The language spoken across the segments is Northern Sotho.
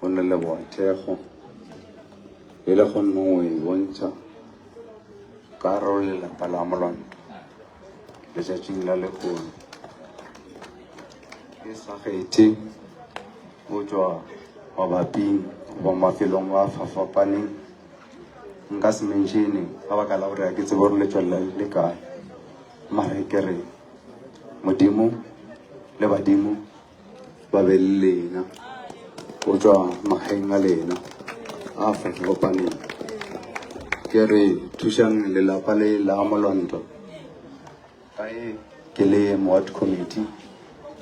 Go no leboga thekgo e le kgonneng go e bontšha ka gare go lelapa la Molwanto letšatšing la lehono. Ke sa kgethe go tšwa mabaping goba mafelong a fafapaneng, nka se menšene ka baka la gore ga ke tsebe gore le tšwelela le le kae, mare ke re Modimo le badimo ba be le lena go tšwa magaeng a lena a fafapaneng. Ke re thušang lelapa le la Molwanto ka e ke le ward committee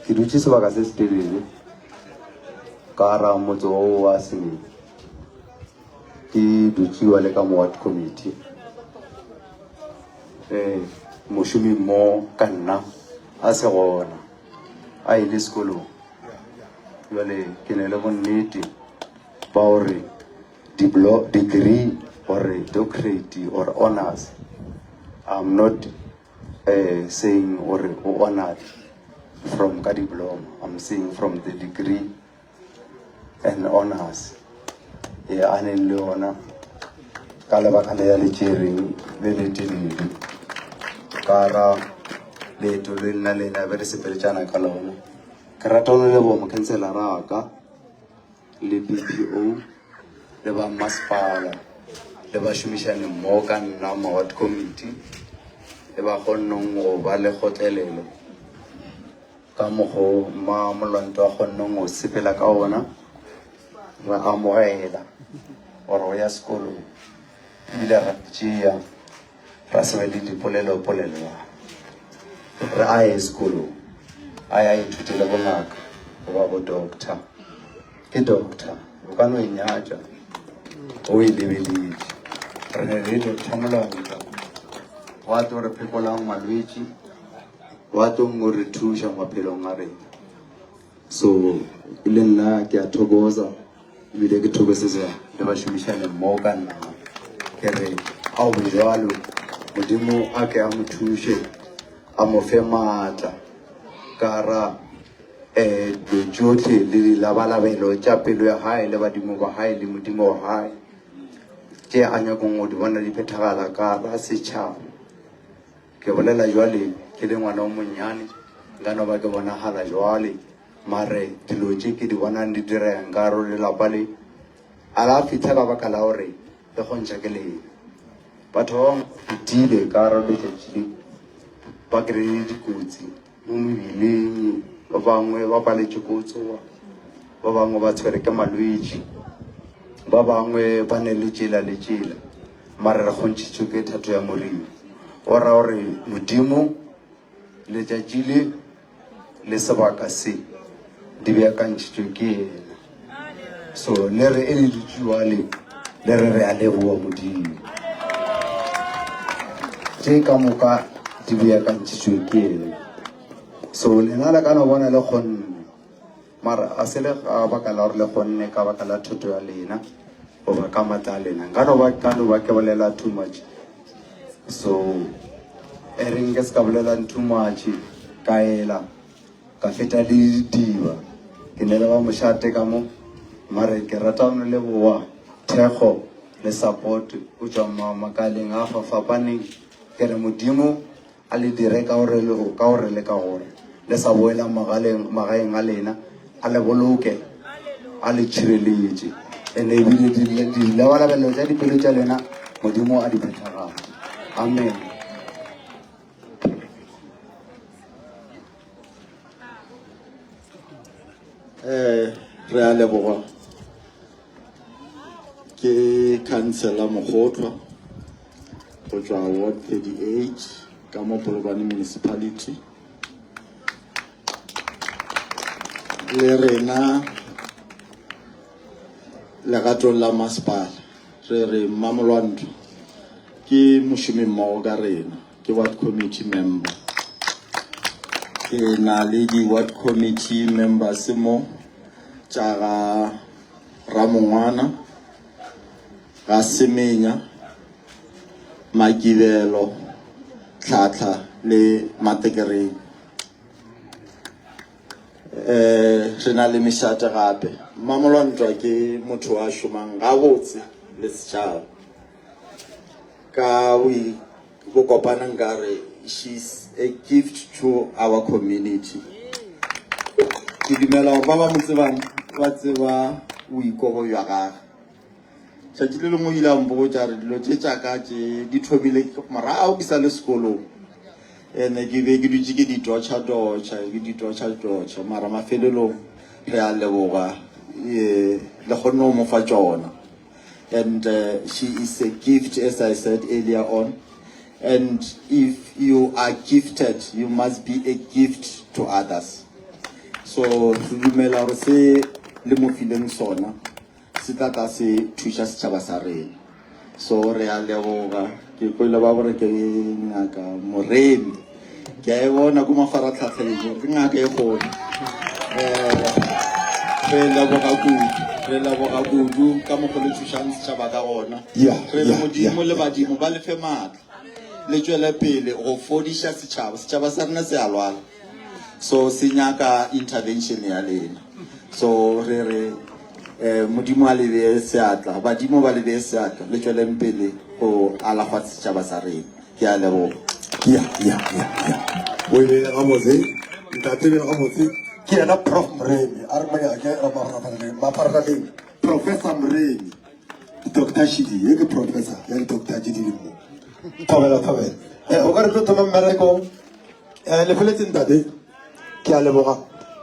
ke dutše sebaka se se telele ka ra motse o wa Semeng ke dutšiwa le ka mo ward committee eh mošomi mo ka nna a se gona a ile sekolong jale ke ne le bonnete ba gore degree or doctorate or honors i'm not uh, saying gore o honored from ka diploma i'm saying from the degree and honors ye a neng le yona ka lebaka le ya le tšereng le le telele ka ra leeto le nna le ena be re sepeletšana ka lona ke rata go leboga mokhanselara wa ka le BPO le ba masepala le bašomišani mmogo ka nna ma ward committee le ba kgonneng go ba le kgotlelelo Ka mokgo ma molwanto a kgonneng go sepela ka ona, re amogela gore o ya sekolong ebile ra tšea ra se be le dipolelopolelwana re a ye sekolong a ya ithutele bongaka goba bo doctor ke doctor o ka no e nyatša o e lebeletše re ne le doctor molwanto wa tlo re phekolang malwetši wa tlo ngo re thuša maphelong a rena so le nna ke a thokoza ebile ke thokosetsa le bašomišane mmogo ka nna ke re a o jalo modimo a ke a mo thuše a mo fe maatla ka ra um dilo tšohle le dilabalabelo tša pelo ya gae le badimo ba gae le modimo wa gae tše a nyakong go di bona di phethagala ka ra setšhaba Ke bolela jwale ke le ngwana o monnyane, nka no ba ke bonagala jwale, mare dilo tše ke di bonang di direga nka re lelapa le a la fihla ka baka la gore le kgontšha ke lena. Batho ba bangwe fetile ka gare letšatši le ba kry-ile dikotsi mo mebileng, ba bangwe ba paletše ko tsoga, ba bangwe ba tshwere ke malwetši, ba bangwe ba ne le tšela le tšela. Mara re kgontšhitšwe ke thato ya Modimo. Go ra gore Modimo letšatši le le sebaka se di beakantšhitšwe ke yena. So le re e le dutšiwale le re re a leboa Modimo. Tše ka moka di beakantšhitšwe ke yena. So lena le ka no bona le kgonne. Mara a se le ka baka la gore le kgonne ka baka la thoto ya lena goba ka matla a lena. Nka no ba ka no ba ke bolela too much. So e reng ke se ka bolela too much ka ela ka feta le didiba. Ke ne le ba mošate ka mo mare ke rata go leboa thekgo le support go tšwa makaleng a fapafapaneng. Ke re Modimo A le dire ka gore le ka gore le ka gore le sa boela magaleng magaeng a lena, a le boloke, a le tšhireletše, ene ebile dilabalabelo tša dipelo tša lena Modimo a di phethagatše. Amen. Eh, re a leboga ke councillor Mogotlwa go tšwa ward 38 ka mo Polokwane municipality le rena legatong la masepala re re mmamolwantho ke mošomi mmogo ka rena ke ward committee member ke na le di-ward committee members mo tša ga Ramongwana, ga Semenya, Makibelo, Tlhatlha le Matekereng. Um re na le mešate gape. Mmamolwantwa ke motho a šomang gabotse le setšhaba. Ka bokopana nka re she's a gift to our community. Ke dumela gore ba ba mo tsebang ba tseba boikobo bja gage. Tšatši le lengwe o ile a mpotša re dilo tše tša ka tše di thomile morago ke sa le sekolong. Ene ke be ke dutše ke di dotšha-dotšha, ke di dotšha-dotšha, mara mafelelong re a leboga le kgonne go mo fa tšona. And uh, she is a gift as I said earlier on. And if you are gifted, you must be a gift to others. So re dumela gore se le mo fileng sona se tla tla se thuša setšhaba sa rena. So re a leboga. Ke kwele ba gore ke ngaka Moremi. Ke a e bona ko mafaratlhatlheng gore ke ngaka e kgolo. Um re leboga kudu, re leboga kudu ka mokgo le thušang setšhaba ka gona. Re re Modimo le badimo ba le fe maatla, le tšwele pele go fodiša setšhaba. Setšhaba sa rena se a lwala. So se nyaka intervention ya lena. So re re eh, Modimo a le bee seatla, badimo ba le bee seatla, le tšweleng pele go alafa setšhaba sa rena. Ke a leboga. Ya, ya, ya, ya. O e beile gabotse, ntate e beile gabotse. Ke yena Prof Moremi, a re mo nyake mafaratlhahleng, mafaratlhahleng. Professor Moremi, Doctor Shidi, ye ke professor ya di-doctor tše di leng mo. Thobela, thobela. Eh, o ka re tlo thoma mmereko. Eh, le feletse ntate, ke a leboga.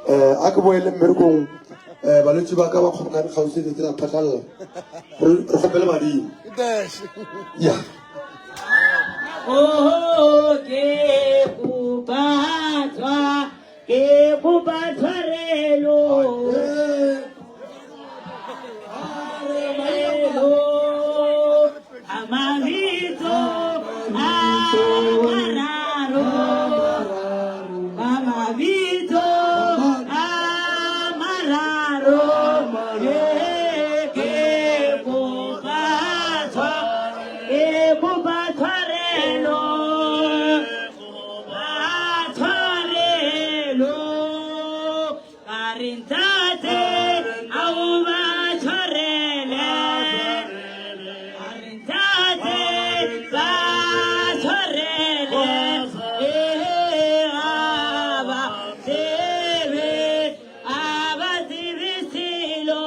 Eh, a ke boele mmerekong. Eh, balwetši ba ka ba kgobokane kgauswi le tsela phatlalala. Re re kgopele badimo. Ya. Oh, ke kopa tshwa, ke kopa tshwarelo. Tshwarelo. A mabitso a mararo. A mabitso a mararo. Eh, ke kopa tshwa, ke kopa tshwarelo. Kopa tshwarelo. Ka re ntate a o ba tshwarele. A re ntate ba tshwarele. Ee, ga ba tsebe, ga ba tsebe selo.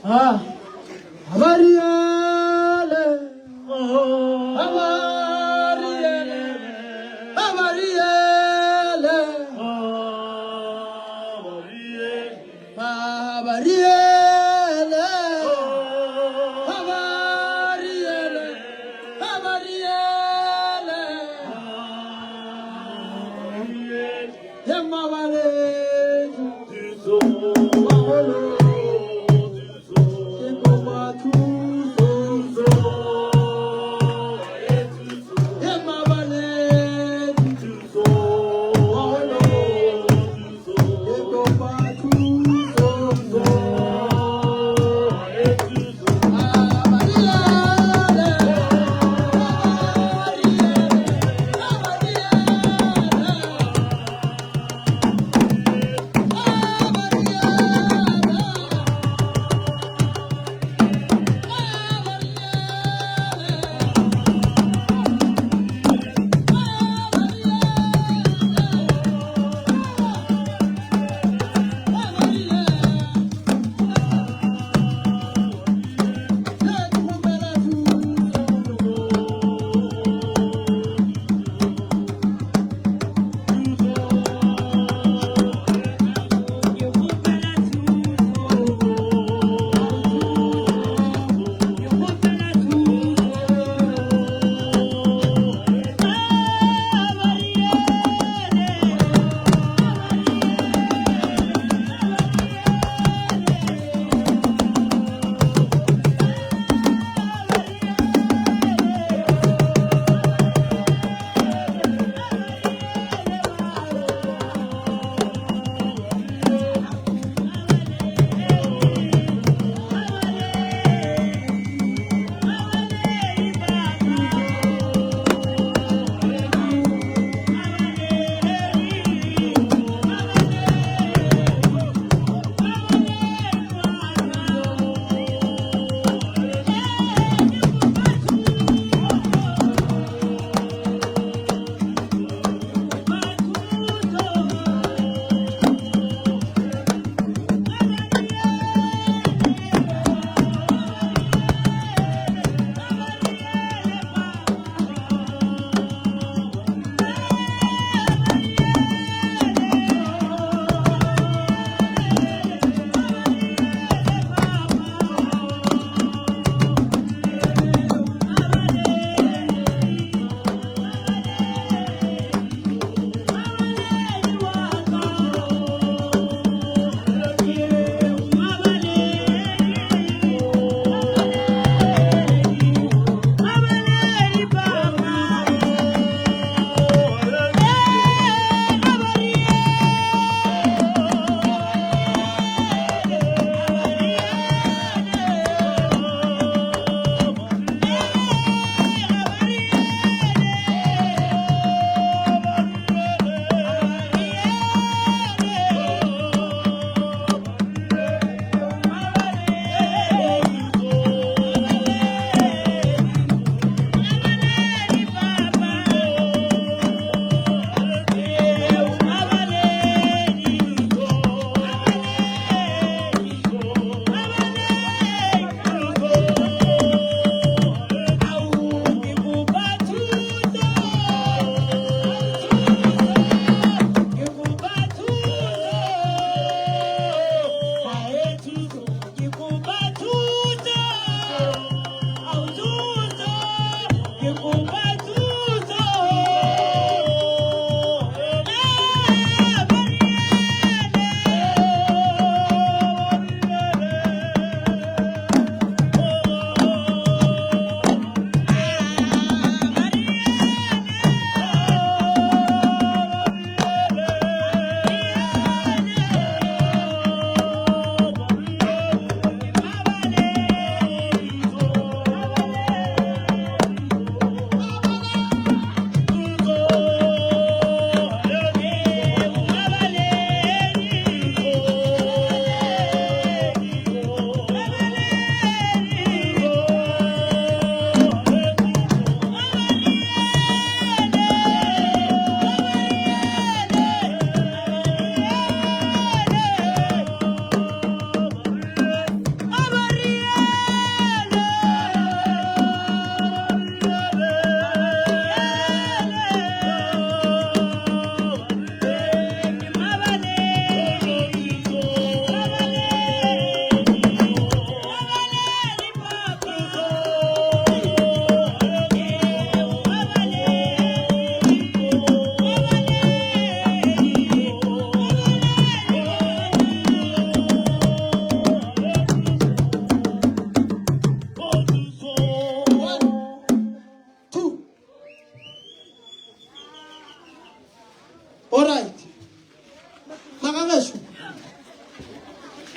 Ah, Abariele, Abariele, Abariele, Abariele, Abariele, Abariele, Emabaleng.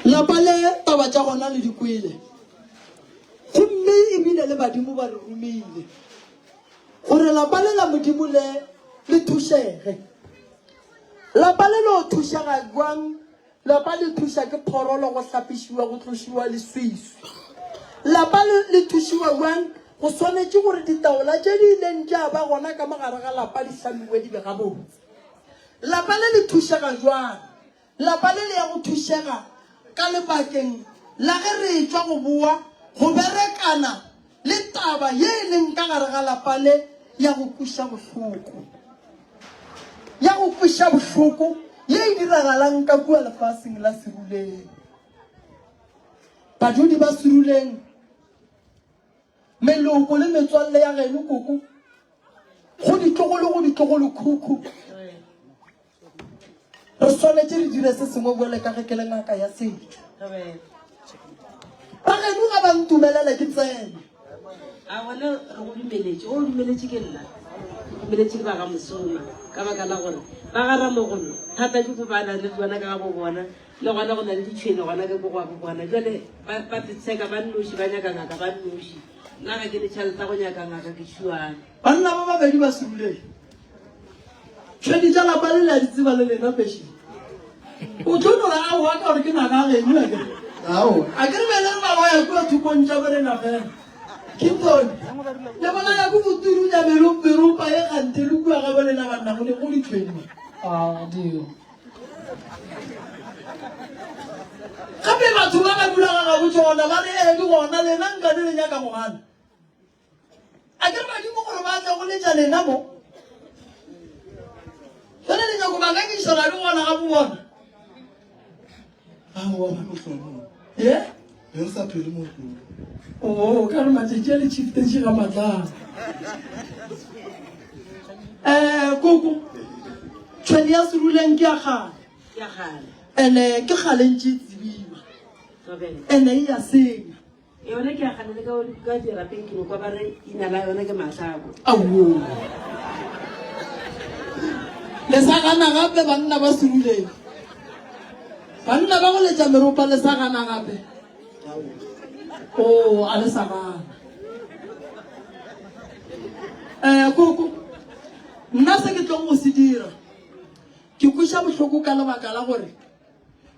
Lapa le taba tša gona le di kwele, gomme ebile le badimo ba re romile gore lapa le la Modimo le le thušege. Lapa le lo thušega bjang? Lapa le thuša ke phorolo go hlapišiwa go tlošiwa leswiswi. Lapa le le thušiwa bjang? Go swanetše gore ditaola tše di ileng tša ba gona ka mo gare ga lapa di hlamiwe di be gabotse. Lapa le le thušega bjang? Lapa le le ya go thušega ka lebakeng la ge re etšwa go boa go berekana le taba ye e leng ka gare ga lapa le ya go kweša bohloko, ya go kweša bohloko ye e diragalang ka kua lefaseng la Seruleng. Badudi ba Seruleng, meloko le metswalle ya geno koko, go ditlogolo go ditlogolokhukhu, Re swanetše re dire se sengwe bjale ka ge ke le ngaka ya setšo. Ba geno ga ba ntumelele ke tsene. A gona re go dumeletše, o dumeletše ke nna, o dumeletše ke ba ga Mosoma, ka baka la gore ba ga Ramogolo thata ke go ba na le tsona ka ga bo bona, le gona go na le ditšhwene gona ka ko go bo bona. Jale ba ba tsheka ba nnoši, ba nyaka ngaka ba nnoši. Nna ga ke ne tšhelete ya go nyaka ngaka, ke tšhuane. Banna ba babedi ba Seruleng. Tšhwene tša lapa le le a di tseba le lena pešing. O tlo no re aowa ka gore ke ngaka ya geno a kere. Aowa. A ke re bjale re ba loya kua thokong tša borena fela. Kington, le bolaya ko boturunya meropa ye kganthe le kua ga bolena banna go ne go ditšhwene. Ah, dio. Gape batho ba ba dula ga gabo tšona ba re ee di gona lena nkane le nyaka go gana. A ke re badimo gore ba tle go letša lena mo. Jale le nyako ba ngangiša la di gona ga bo bona. Aowa mohlomong. Ye? Be re sa phele mo kudu. Oh, ka re matšatši a le chiftetše ga matlana. Eh, koko. Tšhwene ya seruleng ke ya kgale. Ke ya kgale. Ene ke kgale ntše e tsebiwa. Ene e ya senya. Yona ke a gana le ka ka dirapeng ke no kwa ba re ina la yona ke mahlako. Awo. Le sa gana gape banna ba seruleng. Banna ba go letša meropa le sa gana gape. Oh, a le sa gana. Eh, koko. Nna se ke tlong go se dira. Ke kweša bohloko ka lebaka la gore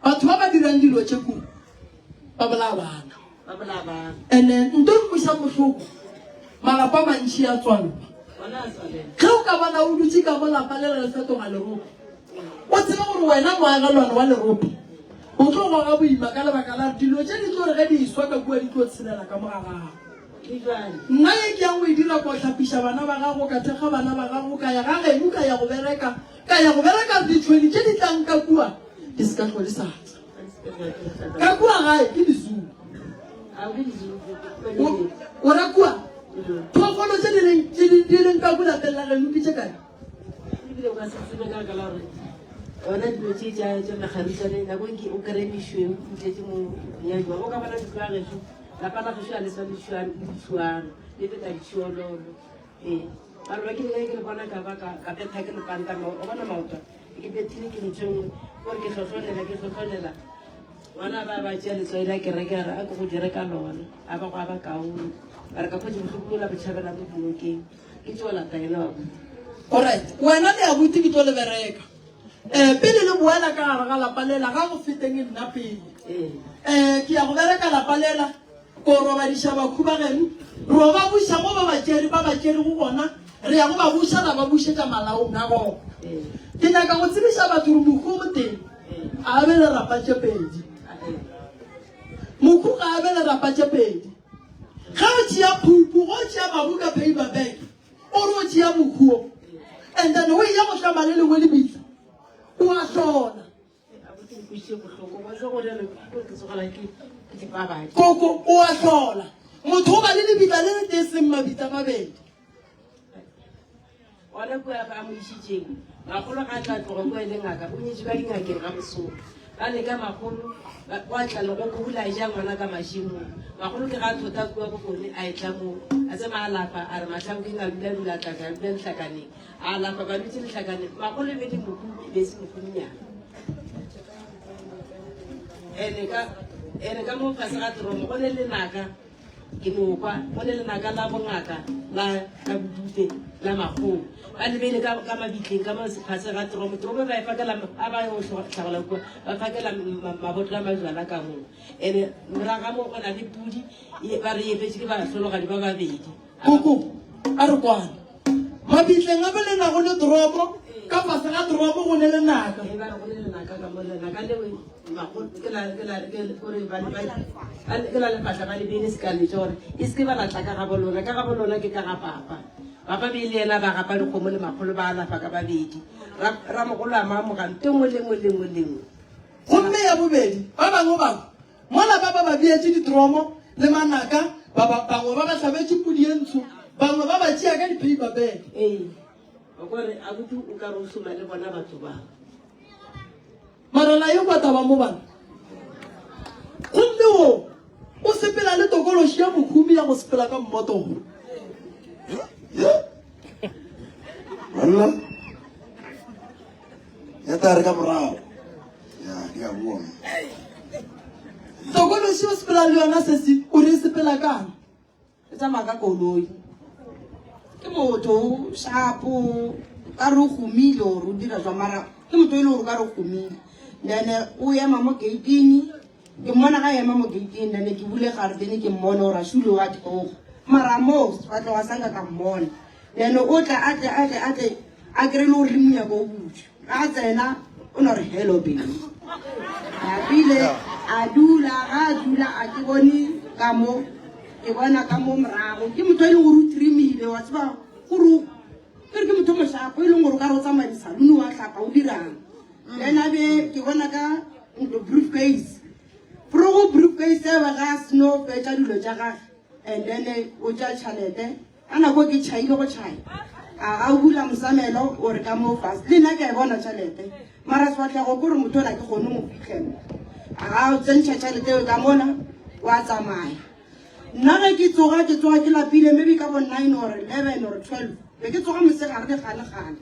Batho ba ba dirang dilo tše kudu ba bolaya bana. Ba bolaya bana. Ene nto e kwešang bohloko, malapa a mantši a tswalwa. Ona a tswalela. Ge o ka bona o dutše ka mo lapa lela le fetoga lerope, o tsebe gore wena moagelwane wa lerope o tlo goga boima ka lebaka la gore dilo tše di tlo re ge di eswa ka kua di tlo tshelela ka mo ga gago. Le bjale. Nna ye ke yang go e dira ko hlapiša bana ba gago, ka thekga bana ba gago, ka ya ga geno ka ya go bereka, Ka ya go bereka ditšhwene tše di tlang ka kua di se ka hlwa di sa tla. Ka kua gae ke dizuu. O ra kua phoofolo tše di leng tše di leng ka kua lapeng la geno ke tše kae? Ebile o ka se tsebe ka baka la gore gona dilo tše tša tša mekgabišane nako e ke o kry mešweu e tletše mo nyadiwa o ka bona ntlo ya gešo lapa la gešo a le swane ditšhuano le feta ditšhiololo Ee, maloba ke le ke le bona ka ba ka ka betha ke lepanta ma o bona maoto ke bethile ke ntho e nngwe gore ke hlohlonela ke hlohlonela ngwana ba ba tšea letswai la kereke a re a ke go dire ka lona a ba go a ba kaone ba re ka kgotse bohloko bola botšhabela mo dinokeng ke tšo lata yena wa buti. Alright, wena le abuti ke tlo le bereka. Eh, pele le boela ka gare ga lapa lela ga go feteng nna pele. Ee. Eh, ke ya go bereka lapa lela. Ko robadiša bakhu ba geno, ro ba buša mo ba ba tšere, ba ba tšerego gona, re ya go ba buša ra ba bušetša malaong a bona. Ke nyaka go tsebiša batho gore mohu o motee ga a be le rapa tše pedi. Mohu ga a be le rapa tše pedi. Ge o tšea phupu, ge o tšea mabu ka paper bag, o re o tšea mohu o, and then o eya go hlama le lengwe lebitla, o a hlola. Koko o a hlola. Motho o ba le lebitla le le tee seng mabitla mabedi. Gona kua ba mo išitšeng, makgolo ga a tla tloga kua e le ngaka, o nyetše ka dingakeng ga Mosotho. Ba leka makgolo, gwa tla legoko hula a ja ngwana ka mašemong. Makgolo ke ga a thota kua bokone a etla mo, a tsema a lapa, a re mahlabokeng a dula dula a tla tla a dula lehlakaneng. A alafa balwetši lehlakaneng, makgolo e be le mohu, e be e se mohunyana. Ene ka ene ka mo fase ga toromo go ne lenaka ke no kwa go ne lenaka la bongaka la la bodute la makgong ba le beile ka ka mabitleng ka mo fase ga toromo toromo ba e fakela a ba yo hlagola kua ba fakela mabotlolo a majwala ka moo ene morago ga moo go na le pudi ba re epetše ke bahlologadi ba babedi Koko, a re kwane. Mabitleng a be le nago le toropo, ka fase ga toropo go ne lenaka. E ba re go ne lenaka ka mo lenaka leo ke la ke la ke gore ba ba ke la lefatla ba le beile sekaletša gore e se ke ba latla ka gabo lona ka gabo lona ke ka ga papa papa be le yena ba gapa dikgomo le makgolo ba alafa ka babedi ramogolo a maamoga nto nngwe le nngwe le nngwe le nngwe Gomme ya bobedi, ba bangwe ba Mola ba ba ba beetše ditromo le manaka, ba ba bangwe ba ba hlabetše pudi ye ntsho, bangwe ba ba tšea ka di-paper bag. Ee, o ko re abuti o ka re o šoma le bona batho ba. Mara la ye kwa taba mo bana. Gomme wo o sepela le tokološi ya mokhumi ya go sepela ka mmotoro. Banna. Ya tla re ka morago. Ya, ke a boa. Tokološi o sepela le yona sesi o re sepela kang? E tsamaya ka koloi. Ke motho shapo ka re o gomile or o dira jwa mara ke motho e le gore ka re o gomile. Then o ema mo gate-ing ke mmona ga ema mo gate-ing then ke bule gardene ke mmone gore a shule wa theoga. Mara mo sefatlego sa nka ka mmona. Then o tla a tle a tle a tle a kry-e le gore le monyako o butswe a tsena o no re hello baby napile a dula ga a dula a ke bone ka mo ke bona ka mo morago ke motho e leng gore o trimile wa tseba gore ke re ke motho mošapo e leng gore o ka re o tsamaya disalone wa hlapa o dirang then a be ke bona ka ntlo briefcase forogo briefcase ewe ga a seno fetša dilo tša gage and then o tša tšhalete Ka nako ke tšhaile go tšhaya, a ga o bula mosamelo o re ka mo fase. Le nna ke a e bona tšhelete, mara sefahlego ke gore motho ola ke kgone mo fitlhela. A ga o tsentšha tšhelete eo ka mola, wa tsamaya. Nna ge ke tsoga, ke tsoga ke lapile maybe ka bo 9 or 11 or 12. Be ke tsoga mosegare le gale-gale.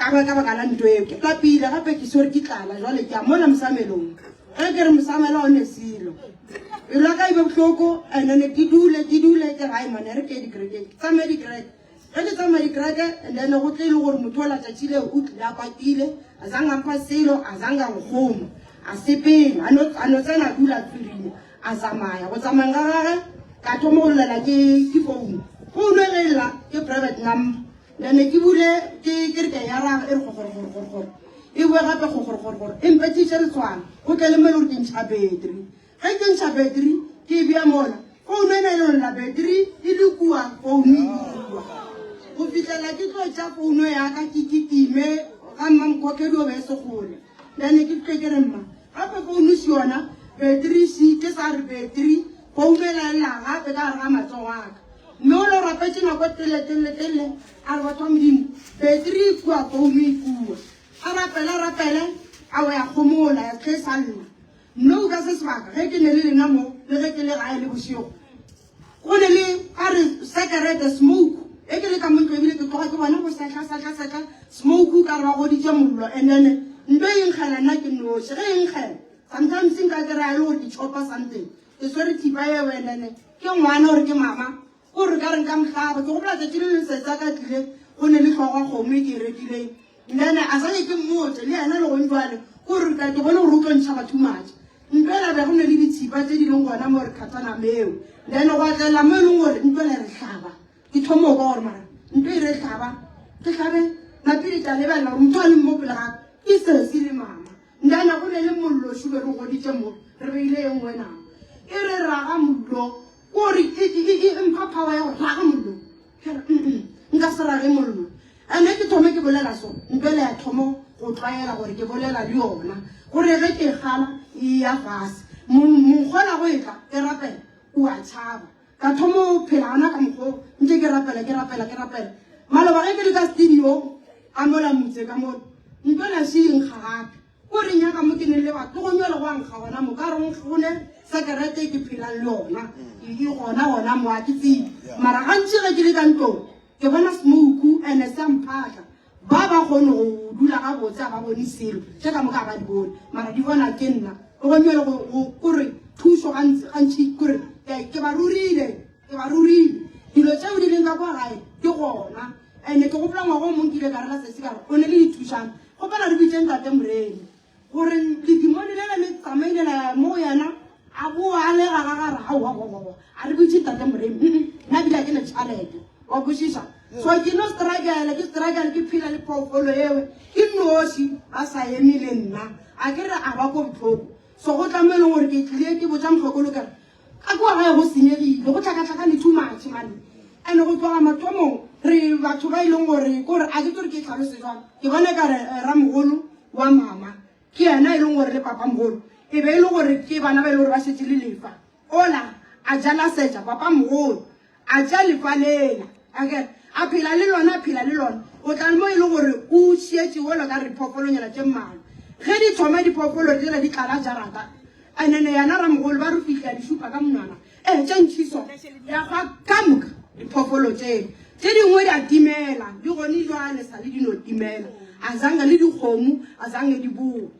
Ka ba ka baka la nto eo, ke lapile gape ke swere ke tlala jwale ke a mola mosamelong. Ge ke re mosamelo o ne selo. Pelo ya ka e be bohloko and then ke dule ke dule ke re ai man re ke dikerekeng ke tsamaye dikereke. Ge ke tsamaya dikereke and then go tle e le gore motho ola tšatši leo o tlile a kwatile a zanga mpha selo a zanga nkgoma a sepela a no a no tsena a dula tswirinya a tsamaya go tsamayeng ga gage ka thoma go llela ke ke founu founu e ge e lla ke private number Then ke bule ke ke re ke ya araba e re gogoro gore gore gore e boe gape gogoro gore gore e mpethiše letswalo go tle le mo e le gore ke ntšha battery ge ke ntšha battery ke e bea mola founu ena e le lla battery e le kua founu e le kua go fihlela ke tlo tša founu ya ka ke kitime ga mma mokhokhedi o be e se kgole then ke fihle ke re mma gape founu se yona battery se ke sa re battery founu e la lla gape ka gare ga matsogo a ka Mme o lo rapetše nako e telele telele telele, a re batho ba Modimo, betri e kua, founu e kua. A rapele a rapele, a wa ya gomola, ya tle sa lla. Mme o ka se sebaka, ge ke ne le lena mo, le ge ke le gae le bošego, go ne le, a re sekerete, smoke, e ke le ka mo ntlo ebile ke tloga ke bona go sehla, sehla, sehla, smoke ka re ba goditše mollo, and then nto e nkgela nna ke noši, ge e nkgela, sometimes nka kry-a e le gore ke chopa something, Ke swere thipa eo and then ke ngwana gore ke mama o re ka re nka mohlaba ke gopola tsatsi le lengwe setsa ka tlile go ne le tlhogo kgomo e ke e rekileng then a sa ke mmotse le yena le gong jwale ko re ka ke bone gore o tlo ntšhaba too much ntlo ela be go ne le ditshipa tse di leng gona mo re khathana meo then go atlela mo e leng gore ntlo ela re hlaba ke thomo kwa gore mara ntlo e re hlaba ke hlabe napile tla lebelela gore motho a leng mo pele ga ke sesi le mama Ndana go ne le mollo šube re goditše mo re beile ye nngwe nama e re raga mollo kore e mpha power ya go raga mollo ke re nka se rage mollo ene ke thome ke bolela so ntwele ya thomo go tlwaela gore ke bolela le yona gore ge ke gala e ya fase monkgola go etla ke rapela o a tšhaba Ka thoma go phela gona ka mokgwa o, ntše ke rapela, ke rapela, ke rapela. Maloba ge ke le ka studio, ka mola motse ka mola, ntlo ela še e nkga gape. Ko re nyaka mo ke neng le batho, go nywele go a nkga gona mo, ka re go ne sekerete e ke phelang le yona, e gona gona mo, a ke tsebe. Mara gantši ge ke le ka ntlong, ke bona smoke and-e se a mphahla. Ba ba kgone go dula gabotse, a ba bone selo, tše ka moka ga ba di bone, mara di bona ke nna. Gone go go kore thušo gantsi gantši kore ke ba rurile ke ba rurile dilo tšeo di leng ka kwa gae ke gona ene ke gopola ngwaga o mongwe ke ile ka rela sesi ka re o ne le dithušang kgopela re bitseng tate Moremi gore ledimone lela le tsamaile la ya mo go yena a boa a le gaga gare aowaowaowa a re bitse tate Moremi nna bile a ke ne tšhalete wa kwešiša so ke no struggle ke struggle ke phela le phoofolo ewe ke noši ba sa eme le nna a ke re a ba ko botlhoko so go tla mo e leng gore ke tlile ke botsa mokgekolo kare ka kua gae go senyegile go tlhakatlhakane too much mane and go tloga mathomong re batho ba e leng gore kore a ke tsore ke tlhalose jwang ke bona ka re eh, ramogolo wa mama ke yena e leng gore le papamogolo e be e le gore ke bana ba e le gore ba šetse le lefa ola a jala setša papamogolo A tšea lefa lela, akere, a phela le lona, a phela le lona, go tla mo e le gore o šietše wolo ka re diphoofolonyana tše mmalwa. Ge di thoma diphoofolo tšela di tlala jarata, and then yena ramogolo ba re fihla di šupa ka monwana, eh, tše ntši so, ya hwa ka moka diphoofolo tšela. Tše dingwe di a timela, di gone jwale sa le di no timela, a zange le dikgomo, a zange di bowe.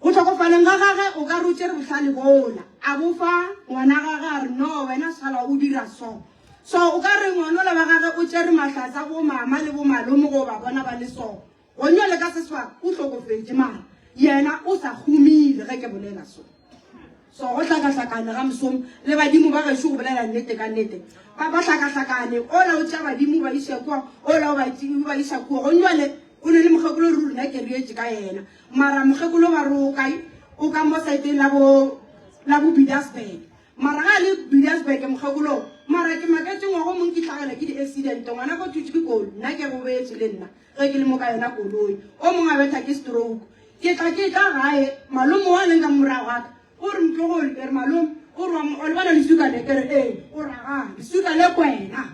Go hlokofaleng ga gage o ka re o tšere bohlale bola a bo fa ngwana gage a re no wena sala o dira so. So o ka re ngwanola wa gage o tšere mahlatsa bo mama le bo malome go ba bona ba le so. Gonyo le ka seswa o hlokofetše mara yena o sa humile ge ke bolela so. So go hlakahlakane ga mosomo le badimo ba gešo go bolela nnete ka nnete ba ba hlakahlakane ola o tša badimo ba iša kua ola o ba iša kua gonyo le o ne le mokgekolo ruri nna ke reetše ka yena Mara mokgekolo ba re o kae? O ka mo saeteng la bo la bo Bidasburg. Mara ga a le Bidasburg mokgekolo, mara ke maketše ngwaga o mongwe ke hlagela ke di-accident, ngwana ka o thutše ke kolo, nna ke gobetše le nna ge ke le mo ka yona koloi. O mongwe a betha ke stroke. Ke tla ke tla gae, malome wa leng ka morago ga ka o re motlogolo, ke re malome, o re wa le bona leswika le? Ke re ee, o re agaa leswika le kwena.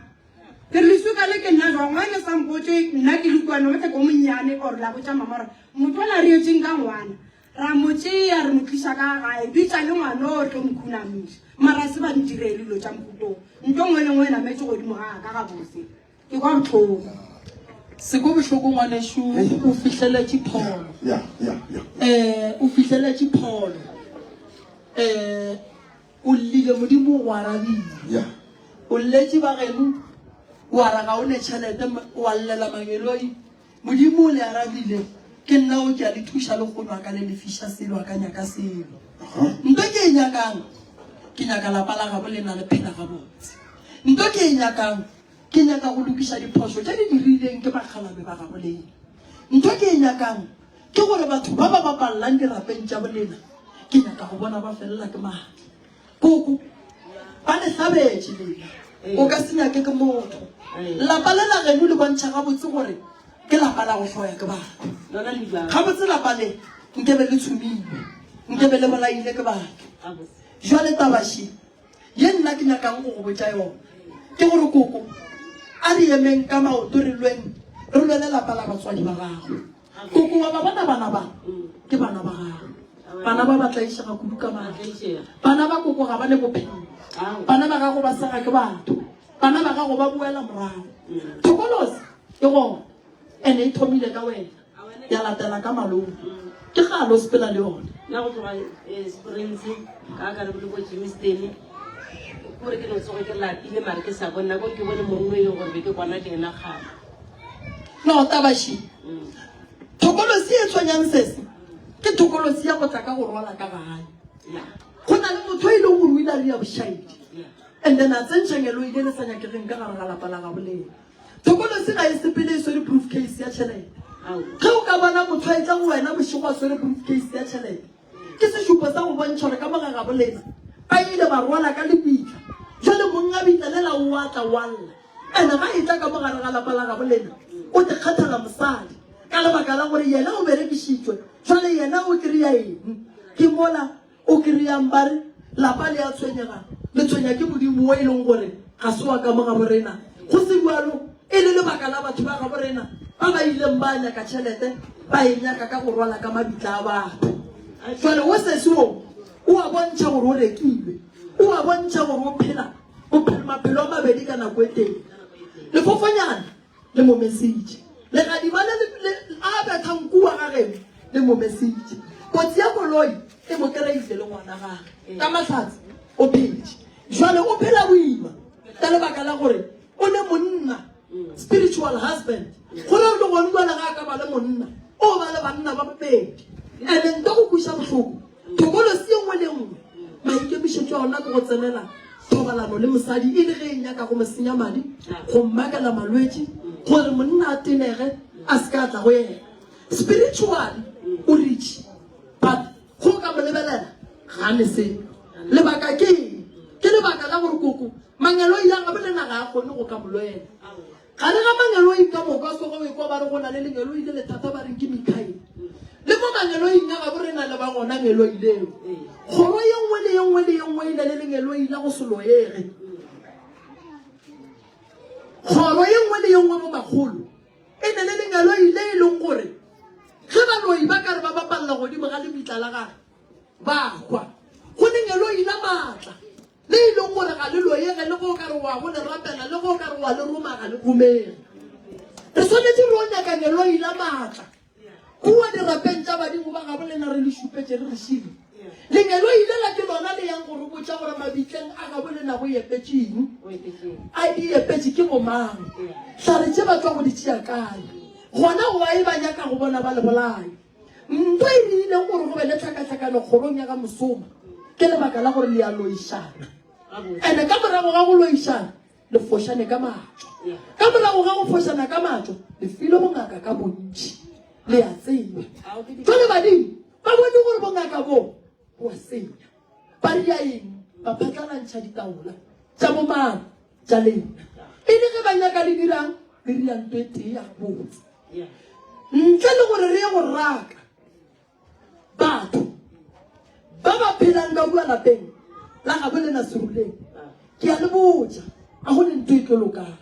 Ke re leswika le ke nna jwang? Why le sa mpotše nna ke le kua no ke ko monnyane or la botša mama gore motho ola re etšeng ka ngwana ra mo tšea re mo tliša ka gae bitša le ngwana o re tlo mo khunamiša mara se ba ntirele dilo tša mokutong nto nngwe le nngwe e nametše godimo ga ka gabotse ke kwa bohloko Seko bohloko ngwanešu o fihleletše pholo eh o fihleletše pholo eh O llile, Modimo o go arabile. Yeah. O lletše ba geno, wa re ga o ne tšhelete, wa llela mangeloi. Modimo o le arabile, ke nna o ke a le thuša le go nwa ka le lefiša selo, a ka nyaka selo. Nto ke e nyakang, ke nyaka lapa la gabo lena le phela gabotse. Nto ke e nyakang, ke nyaka go lokiša diphošo tše di dirileng ke bakgalabje ba gabo lena. Nto ke e nyakang, Ke gore batho ba ba bapallang dirapeng tša bolena ke nyaka go bona ba felela ke maatla. Koko, ba le hlabetše lena. O ka se nyake ke motho. Lapa le la geno le bontšha gabotse gore ke lapa la go hloya ke batho. Gabotse lapa le nkebe le tshumilwe, nkebe le bolaile ke batho. Jwale taba še ye nna ke nyakang go go botša yona ke gore koko, a re emeng ka maoto re lweng, re lwele lapa la batswadi ba gago. Koko wa ba bona bana ba ke bana ba gago. Bana ba ba tlaišega kudu ka matla. Bana ba koko ga ba ne bophelo. Bana ba gago ba sega ke batho. Bana ba gago ba boela morago. Thokolosi e gona ene e thomile ka wena ya latela ka malome. Ke kgale o sepela le yona. Nna go tloga Springs ka ka le bo Germiston kore ke no tsoge ke lapile mare ke sa bone nako ke bone monna e leng gore be ke kwana le ena kgale. No tabaši. Thokolosi e tshwenyang sese ke thokolosi ya go tla ka go rwala ka gae. Go na le motho e leng gore o ile a ria bošaedi and then a tsentšha ngeloi le le sa nyakegeng ka gare ga lapa la gabo lena. Thokolosi ga e sepele e swere proof case ya tšhelete. Ge o ka bona motho a etla go wena bošego a swere proof case ya tšhelete, ke sešupo sa go bontšha gore ka mo ga gabo lena ba ile ba rwala ka lebitla. Jwale monga bitla lela o a tla o a lla. Ene ga etla ka mo gare ga lapa la gabo lena, o te kgathela mosadi ka lebaka la gore yena o berekišitšwe. Jwale yena o kry-a eng? Ke mola o kry-ang ba re lapa le a tshwenyega, le tshwenya ke Modimo wo e leng gore ga se wa ka mo gabo rena. Go se bjalo e le lebaka la batho ba gabo rena ba ba ileng ba nyaka tšhelete, ba e nyaka ka go rwala ka mabitla a batho. Jwale wo sesi wo o a bontšha gore o rekilwe, o a bontšha gore o phela Bophelo maphelo a mabedi ka nako e tee. Lefofonyana le mo mesitše. Legadima le le a bethang kua ga geno le mo mesitše. Kotsi ya koloi E mo kry-ile le ngwana gage. Ka mahlatse o phetše. Jwale o phela boima ka lebaka la gore o ne monna, spiritual husband. Go ra gore le gone jwale ga a ka ba le monna, o ba le banna ba babedi. And-e nto go kweša bohloko, thokolosi ye nngwe le ye nngwe maikemišetšo a ona ke go tsenela thobalano le mosadi e le ge e nyaka go mo senya madi, go mmakela malwetši, gore monna a tenege a se ka a tla go yena. Spiritually o rich but go ka mo lebelela ga ne selo. Lebaka ke eng? Ke lebaka la gore koko mangeloi a gabo lena ga a kgone go ka mo lwela. Gare ga mangeloi ka moka o tloge o ekwa ba re go na le lengeloi le lethata ba reng ke Mikaele. Le mo mangeloing a gabo re na le ba gona ngeloi leo. Kgoro ye nngwe le ye nngwe le ye nngwe e na le lengeloi la go se loege. Kgoro ye nngwe le ye nngwe mo makgolo e ne le lengeloi le e leng gore ge baloi ba ka re ba bapalela godimo ga lebitla la gage ba hwa. Go lengeloi la maatla le e leng gore ga le loyege le go ka re wa go le rapela le go ka re wa le roma ga le romege. Re swanetše re o nyaka ngeloi la maatla kua dirapeng tša badimo ba gabo lena re le šupetše re re šile. Lengeloi lela ke lona le yang go re botša gore mabitleng a gabo lena go epetše eng, a di epetše ke bomang, hlare tše ba tšwa go di tšea kae, gona why ba nyaka go bona ba le bolaya. Ntwa e dirileng gore go be le tlhakatlhakano kgorong ya ga Mosoma ke lebaka la gore le a loišana. Ene ka morago ga go loišana le fošane ka matšo. Ka morago ga go fošana ka matšo le filwe bongaka ka bontši. Le a tseba. Jwale badimo ba bone gore bongaka bo bo a senya. Ba ria eng? Ba phatlalantšha ditaola tša bomang tša lena. E le ge ba nyaka le dirang? Le ria nto e tee ya botse. Ntle le gore re ye go raka batho ba ba phelang ka kua lapeng la gabo lena Seruleng, ke a le botša, a go ne nto e tlo lokang.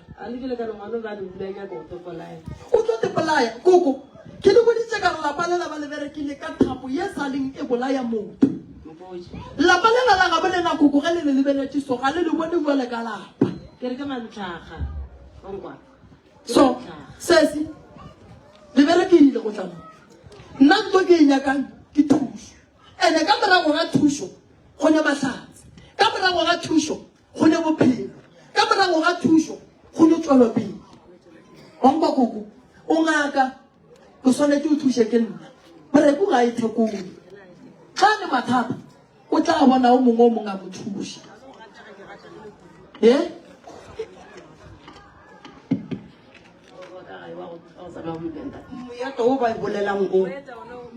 O tlo te bolaya, koko. Ke le boditše ka re lapa lela ba le berekile ka thapo ye sa leng e bolaya motho. Lapa lela la gabo lena koko ge le le lebeletše so ga le le bone bjale ka lapa. Ke re ke mantlhaga. O nkwa? So, sesi, le berekile go tla mo. Nna nto ke e nyakang ke thušo. Ene ka morago ga thušo go ne mahlatse. Ka morago ga thušo go ne bophelo. Ka morago ga thušo go ne tšwelopele. Wa nkwa koko? O ngaka, o swanetše o thuše ke nna. Moreku ga a ithekole. Ge a ne mathata, O tla bona o mongwe o mongwe a mo thuša. Ye? Moeto wo ba bolelang o.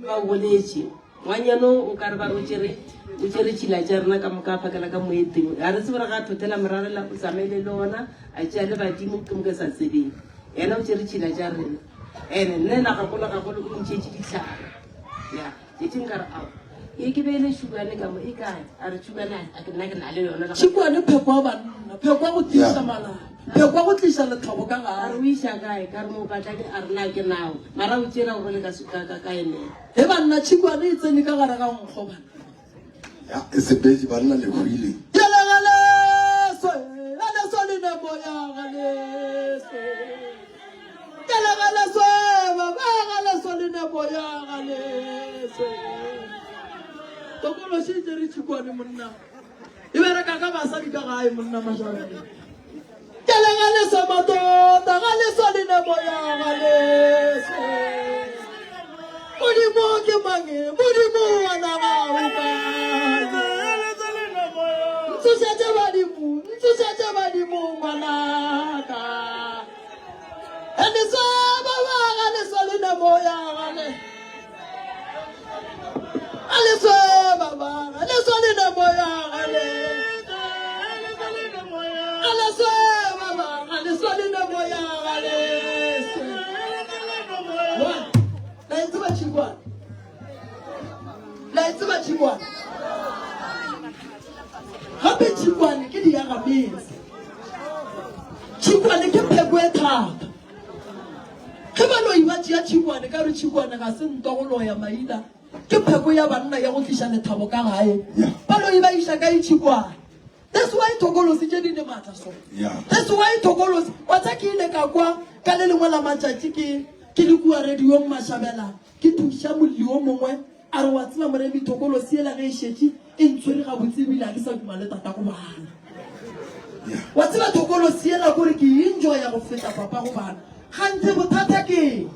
Ba o boletše. Ngwanyano o ka re ba re o tšere o tšere tšhila tša rena ka moka a phakela ka moeteng. Ga re tsebe gore ga a thothela morarela o tsamaile le ona a tšea le badimo ke mo ke sa tsebeng. Yena o tšere tšhila tša rena. Ene nna ena gagolo gagolo o ntšhetše dihlare. Ya. Tšetši nka re, Ao, e ke beile tšhukwane ka mo, e kae? A re, Tšhukwane, a ke nna ke na le yona. Tšhukwane pheko ya banna, pheko ya go tiiša malapa, pheko ya go tliša lethabo ka gae. A re, O iša kae? Ka re, Mo patlane. A re, Na ke nao. Mara o tšere a o rwele ka, ka, ka, ka emere. He banna, tšhikwane e tsene ka gare ga nkgo, banna. Ya, e sepetše, banna le hwile. Yele galeswe, galeswe le ne moya galeswe. Yele galeswe, baba galeswe le ne moya galeswe. Tokološi e tšere tšhikwane monna. E bereka ka basadi ka gae monna mašabela. Yele galeswe matota, galeswe le ne moya galeswe. Modimo ke mang? Modimo wa naga o kae? Ntsošetše badimo, ntsošetše badimo ngwanaka. Leswe ba ba ga leswe le ne moya gale. A leswe ba ba ga leswe le ne moya gale. A leswe ba ba ga leswe le ne moya gale. One. La e tseba tšhikwane? La e tseba tšhikwane? Gape tšhikwane ke diagametse. Tšhikwane ke pheko e thata. Ge baloi ba tšea tšhikwane ka re tšhikwane ga se ntwa go loya maina, ke pheko ya banna ya go tliša lethabo ka gae. Baloi ba iša kae tšhikwane? That's why thokolosi tše di ne maatla so. That's why thokolosi. Wa tsa ke ile ka kwa ka le lengwe la matšatši ke ke le kua radiong Mashabela ke thuša molli o mongwe. A re, Wa tseba, Moremi, thokolosi yela ge e šetše e ntshwere gabotse ebile ga ke sa duma le tatago bana. Wa tseba, thokolosi yela kore ke e enjoya go feta papago bana. Kganthe bothata ke eng?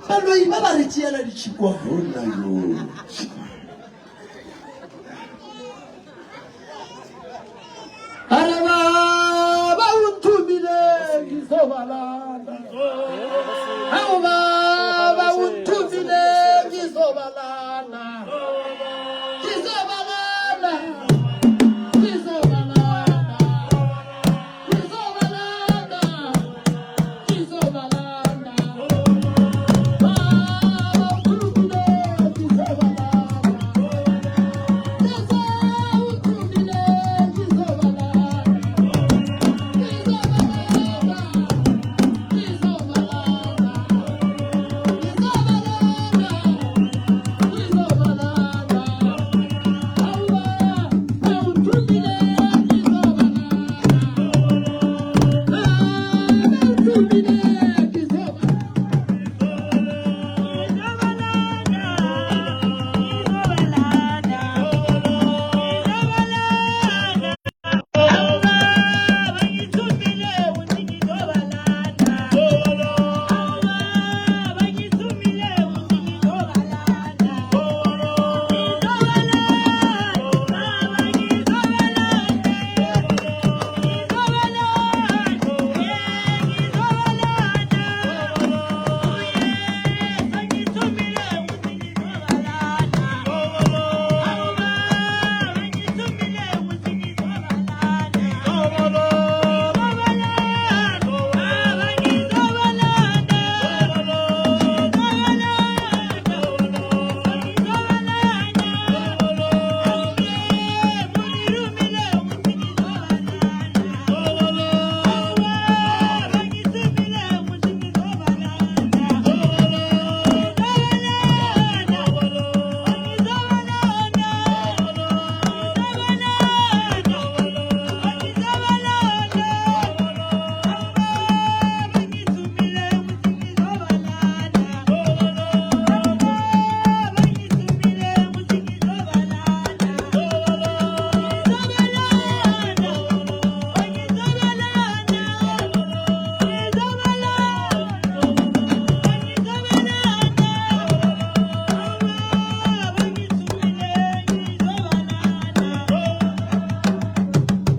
Baloi ba ba re tšeela ditšhikwana. A re, Baba o nthomile ngizobalanda. Ao baba o nthomile ngizobalanda. Ngizobalanda. Ngizobalanda. Ngizobalanda. Ngizobalanda. Baba o nthomile ngizobalanda. Tata o nthomile ngizobalanda. Ngizobalanda. Ngizobalanda. Ngizobalanda. Ngizobalanda. Awa, awunthumile ngizobalanda. Baba unthumile ngizobalanda.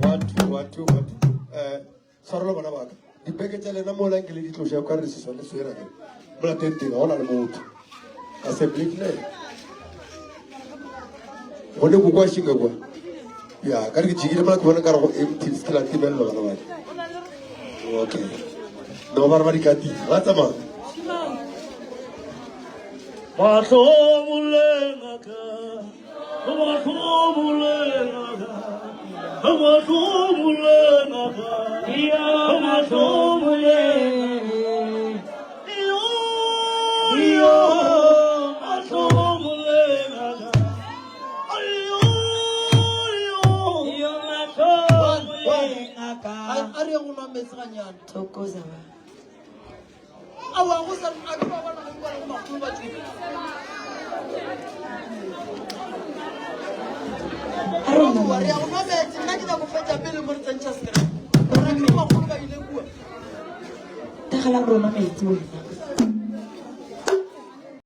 One, two, one, two, one, two. Eh, tshwarelo bana baka dibeke tša lena mola nke le di tloša ka re seswa le swera ke mola tenteng ga go na le motho assembly ne go ne kokwa šinga kwa ya ka re ke jikile mola ke bona ka re go empty se ke la timelelo bana baka okay no ba re ba di katile ba tsamaya Mahloboleng a ka, mahloboleng a ka, mahloboleng a ka, mahloboleng. Yo, yo, mahloboleng a ka. Yo, yo, yo, mahloboleng a ka. A re ye go nwa meetse ganyane. Thokoza ba. Aowa, go sa a ke ba bona ge ke bona go makgolo ba tšwele. A re nwa Aowa, re ya go nwa meetse. Nna ke nyako fetša pele mo re tsentšha sekerete. Gore a ke re makgolo ba ile kua. Tagala gore o nwa meetse wena.